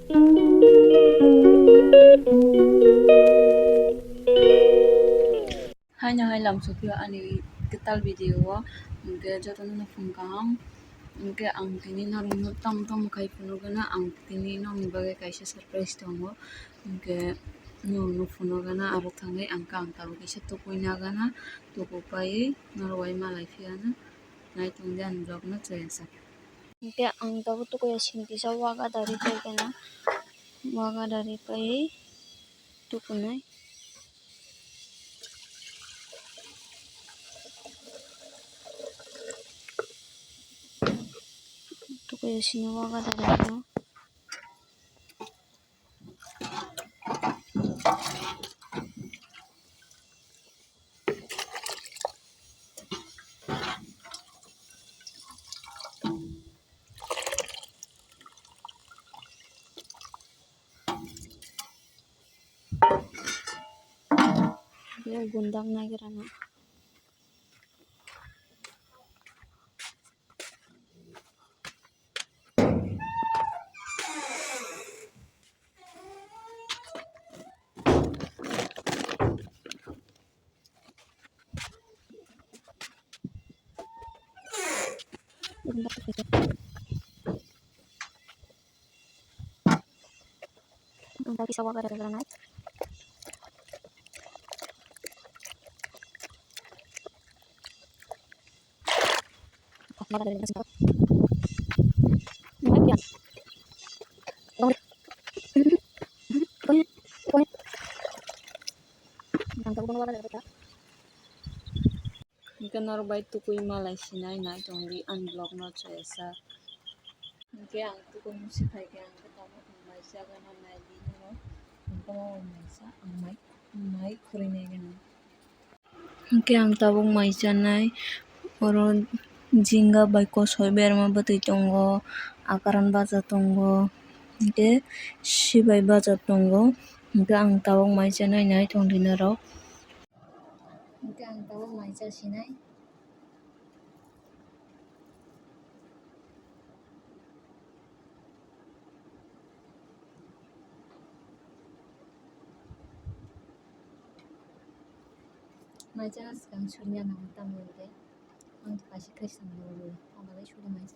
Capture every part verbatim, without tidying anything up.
Haino hai lam sokphio ani kwtal video o, hwnkhe jotono no phung kaham. Hwnkhe ang tini norokno tamo tamo khai phunukgana, ang tini nokni bagwi kaisa surprise tongo. Hwnkhe norokno phunukgana, aro thangwi ang khe ang tabuk kisa tukui nagana, tukupai norok bai malai phiyana, naitongdi ani vlog no chayasa. Hwnkhe ang tabuk tukui ya sini kisa waga dari paigana, waga dari pai tukunai. Tukui ya sini waga dari no. Gundak nagira na. Hwnkhe norok bai tukui malai sinai nai tongdi ani vlog no chayasa. Hwnkhe ang tukui musi phaikhe ang khe tamo mai chagana naidi norok. Hwnkhe omo mai sa ang mai, mai khurui nai gana. Hwnkhe ang tabuk mai chanai, oro jinga bai kosoi berma bwtwi tongo, akaran baja tongo, hwnkhe sibai baja tongo, hwnkhe ang tabuk mai chanai nai tongdi norok. Hwnkhe ang tabuk mai chasinai. Mai chana swkang suriya nango, tamo hwnkhe ang kaisa kaisa nango, ang bagwi suri mai cha.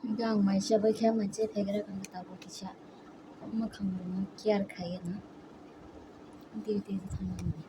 Hingke ang mai chabai khe mai chai phaigra kang tabuk kisa. Mwkhang rok no care khaio no. Diri diri thangma nang.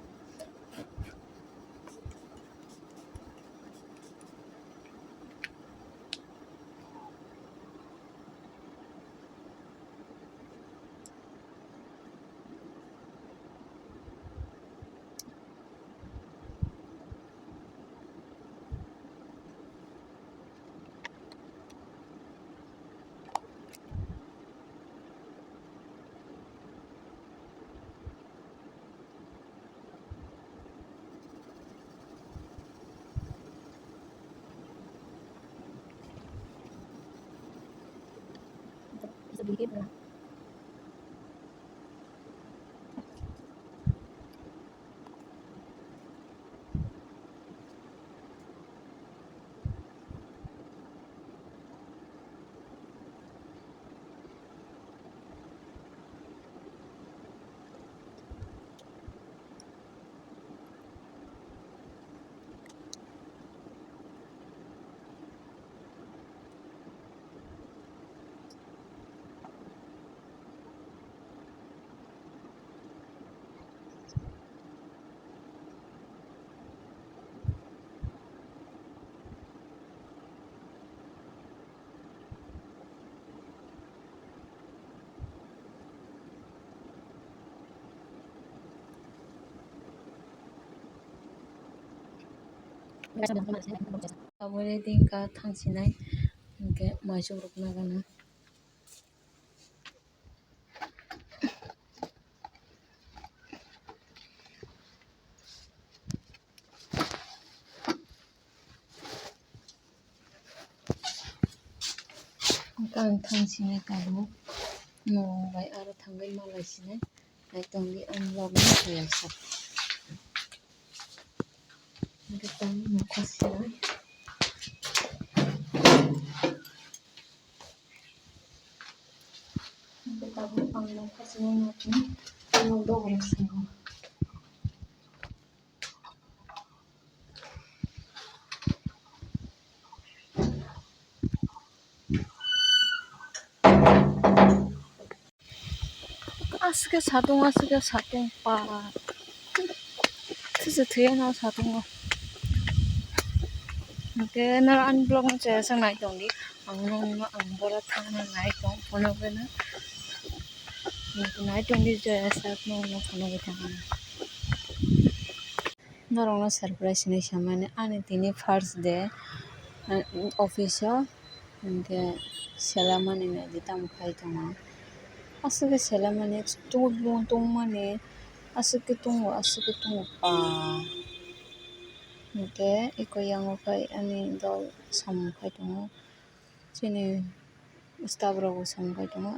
Aboni tingka thangsinai, hingke maisuk rok nagana. Ang thang sini tabuk no bai aro thangwi malai sini. Naitong di ang vlog no khaiyaksa. Ang tang nokha sini. Ang tabuk ang nokha sini nokni. Ang dogor sini. Aswk khe satung, aswk khe satung pa. Thwiso thwiya no satungo. Hwnkhe noro ani vlog no chaya sak nai tong di. Ang nokno ang bora thangna nai tong phone o khe no. Nai tong di chaya sak nokno phone o khe thangna. Norokno surprise hinwi samani ani tini first day, ah, office o, hinkhe selamani naidi tamo khai tongo. Aswk khe selamani tubun tungmani aswk khe tungo, aswk khe tungo pa. Hinkhe eko yango khai ani dol samung khai tongo, chini staff rok bo samung khai tongo.